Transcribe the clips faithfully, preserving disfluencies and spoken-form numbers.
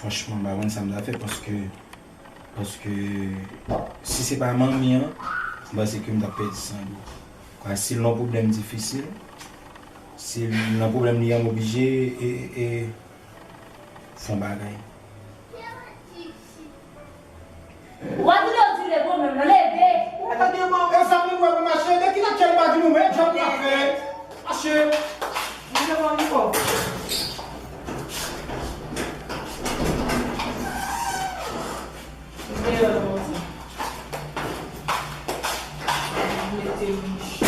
Franchman, m pa konn sa m ta fè paske, paske si se pa manmi an, m panse ke m t ap pèdi san gou. Kwa, si l nan pwoblèm difisil, si l nan pwoblèm li an, m oblije e, e, fè yon bagay. Ou pa tande yo di leve w menm nan, leve. Ou pa tande yo, e sa m wè pou mache, de ki nan kèl pa di nou, men, djòb n ap fè. Mache. Leve w, Niko. Deyò la konsa. Mete bouch.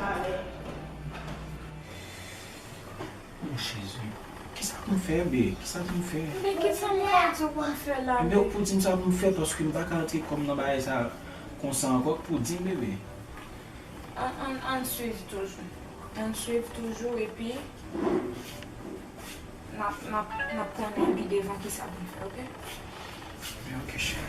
Ale. O Jezi, kisa pou m fè, be? Kisa pou m fè? Men kisa m ka di w pou m fè la, be? Enben, ou pou di m sa pou m fè, paske m pa ka antre kò m nan bagay sa konsa ankò. Pou di m, bebe. Ann, ann, ann swiv toujou. Ann swiv toujou, epi n ap, n ap, n ap konnen pi devan kisa pou n fè, oke? Ok, cheri.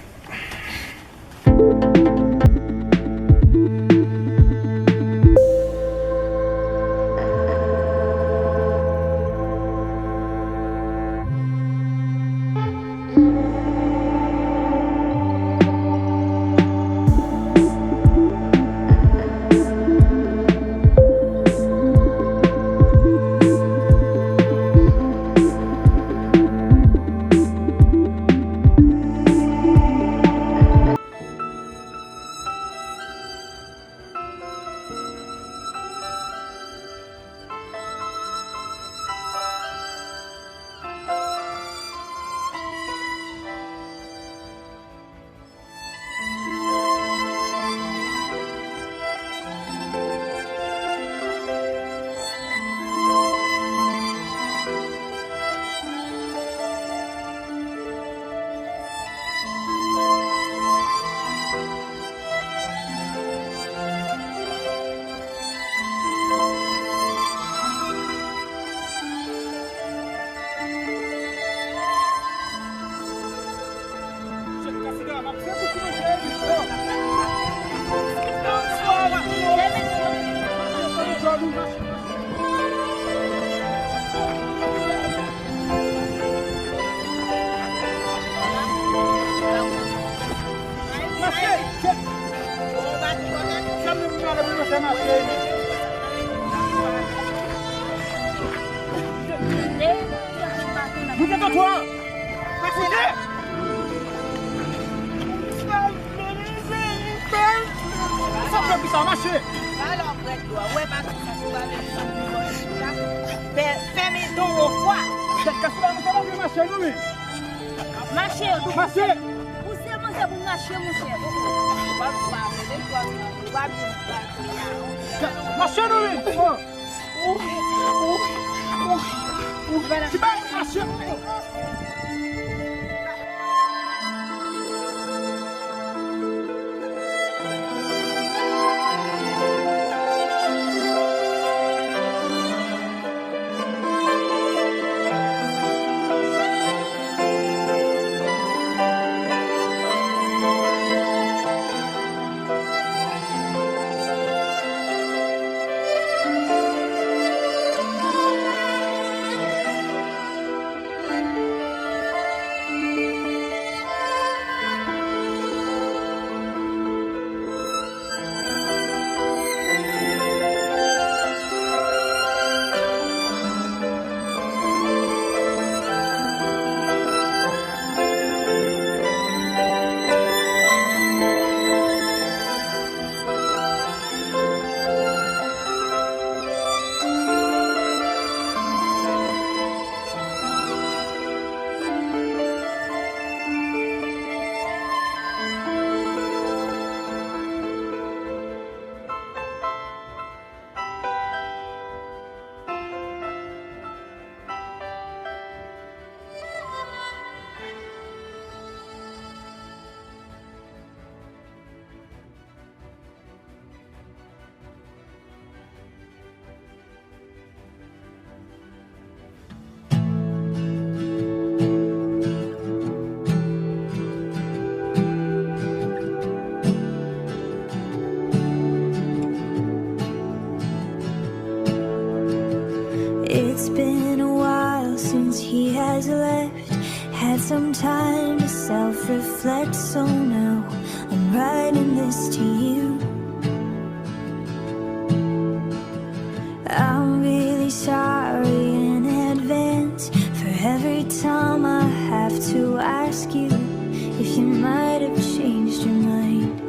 Moute tatwa! Moute! Sa fè pou sa mache? Fèmen don yon fwa. Gad kase la, nou fè mache nou menm. Mache, yo tou mache. Pouse manzè pou mache, monchè. Mache nou menm. Ti bay mache. It's been a while since he has left. Had some time to self reflect, so now I'm writing this to you. I'm really sorry in advance for every time I have to ask you if you might have changed your mind.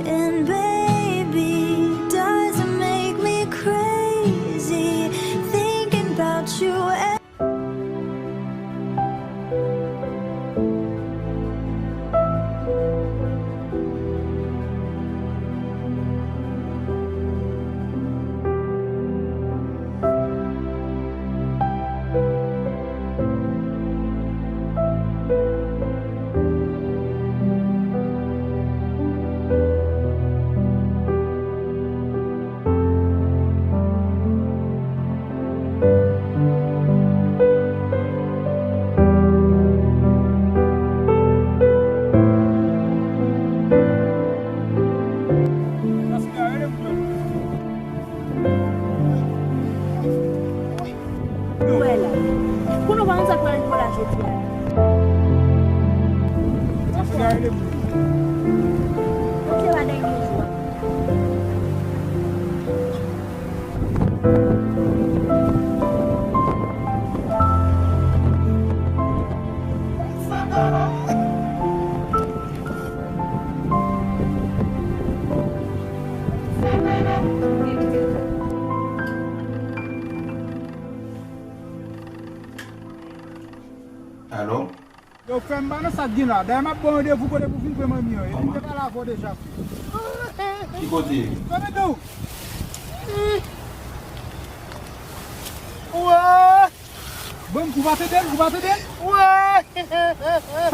And baby, does it make me crazy thinking about you? Wè la. Konnen w pa konn sa k pral rive w la jodi a. Bon, se pa dènye jou a. Alo? Yo, frè m, pa nan sa k gen la. Dayè, m ap ba w randevou kote pou w vin pran manmi an. E m te pale avè w deja, frè. Ki kote? Fèmen dan w. Wè! Bon, ou pa tande l, ou pa tande l? Wè!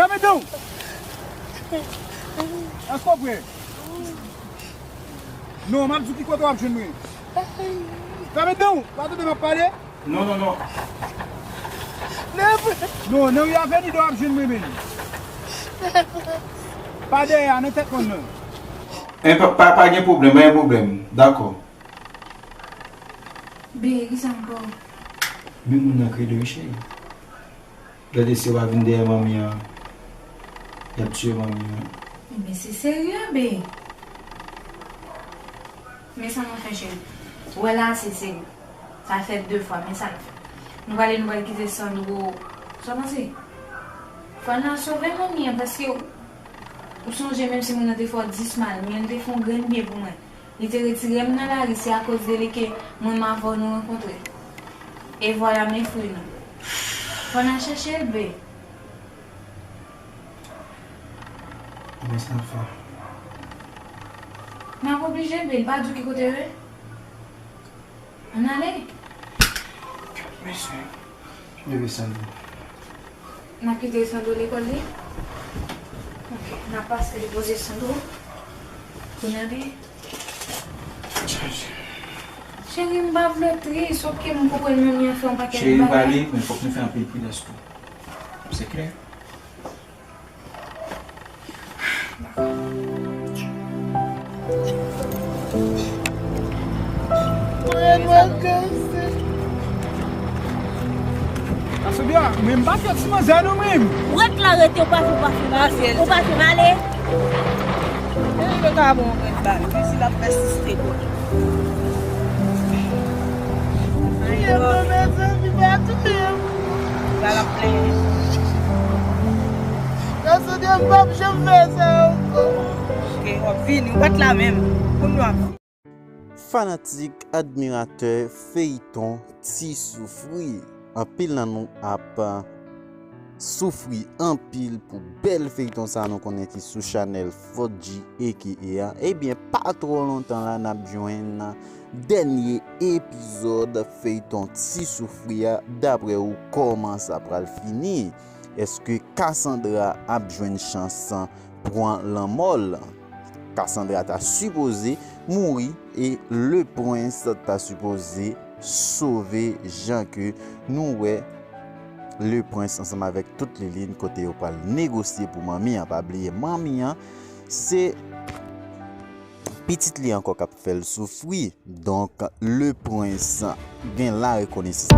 Fèmen dan w. Èske w prè? Non, m ap di w ki kote w ap jwenn mwen. Fèmen dan w. Ou pa tande m ap pale? Non, non, non. Non, nan ri Avenida w ap jwenn mwen menm. Pa dèyè a, nan tèt kòn nan. E pa, pa, pa gen pwoblèm, pa gen pwoblèm. Dakò. Be, ki sa ankò? Men moun nan krede wi, cheri. Gade si yo pa vin dèyè manmi an, y ap tiye manmi an. Men se serye, be. Men sa nou fè, cheri. Ou wè la, se serye. Sa fè de fwa, men sa nou fè. Nou prale, nou pral kite Sandro. Sa w panse? Fò n al sove manmi an, paske ou, ou sonje, menm si moun nan te fè w dis mal, men li te fè yon grenn byen pou mwen. Li te retire m nan lari, se akoz de li ke mwen m avè w nou rankontre. E vwala, men fwi nou. Fò n al chèche l, be. Men sa fè. N ap oblije, be, li pa di w ki kote yo ye? Ann ale. Mesye, leve Sandro. N ap kite Sandro lekòl li? Ok, n ap pase depoze Sandro. Kounye a li. Chaje. Cheri, m pa vle w tris, ok, m konprann manmi an fè yon pakèt bagay. Cheri, m prale, men fòk nou fè anpil pridans tou. Se klè? Mwen kase. Asou byen, men m pa fè ti manzè non menm. Ou ret la, rete, ou pa fè, ou pa fè. Ou pa fè, ale. E yo ta bon, mwen ba li, men si l ap pèsiste, bon. Touye m non, mezanmi, pa touye m. Ba l ap plenyen. Nan sou de m p ap janm fè sa ankò. Ok, w ap vini, ou pa t la menm. Kounye a. Fanatik, admiratè feyton Ti Soufri, anpil nan nou ap soufri anpil pou bèl feyton sa nou konnen ki sou chanèl Fodji A K A a. Ebyen, pa twò lontan la, n ap jwenn dènye epizòd feyton Ti Soufri a. Daprè ou, kòman sa pral fini? Èske Cassandra ap jwenn chans pran lanmò l? Cassandra ta sipoze mouri e Le Prince ta sipoze sove, jan ke nou wè Le Prince ansanm avèk tout Liline kote yo pral negosye pou manmi an. Pa bliye, manmi an se pitit li ankò k ap fè l soufri. Donk, Le Prince gen la rekonesans.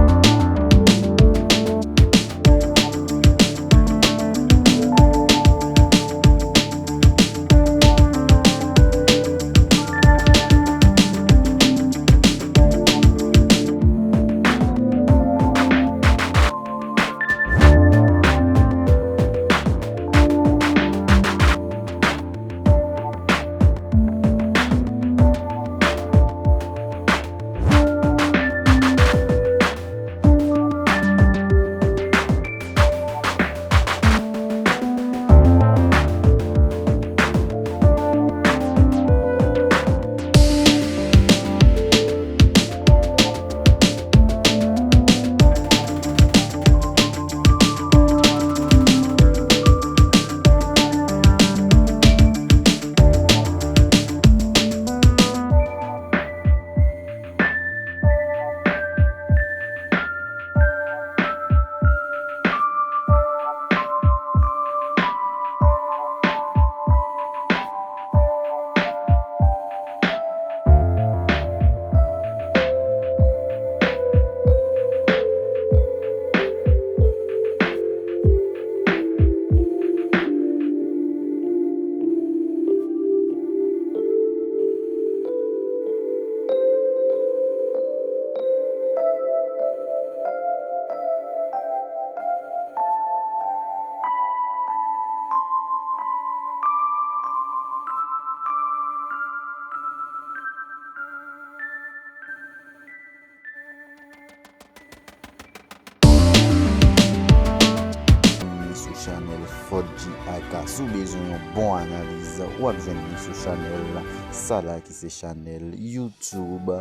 Chanèl Fodji Aka. Si w bezwen yon bon analiz, w ap jwenn li sou chanèl sa la ki se chanèl YouTube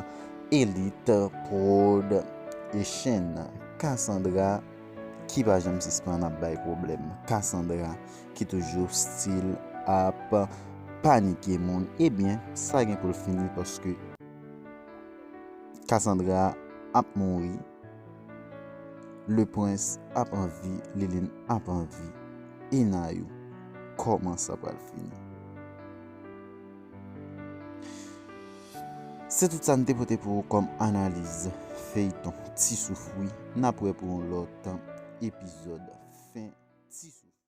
Elite Prod e chenn Cassandra ki pa janm sispann ap bay pwoblèm. Cassandra ki toujou still ap panike moun. Ebyen, sa gen pou l fini paske Cassandra ap mouri. Le Prince ap anvi, Liline ap anvi. Inayou, kòman sa pral fini? Se tout sa n te pote pou ou kòm analiz feyton Ti Soufri. N ap wè pou yon lòt epizòd fen Ti Soufri.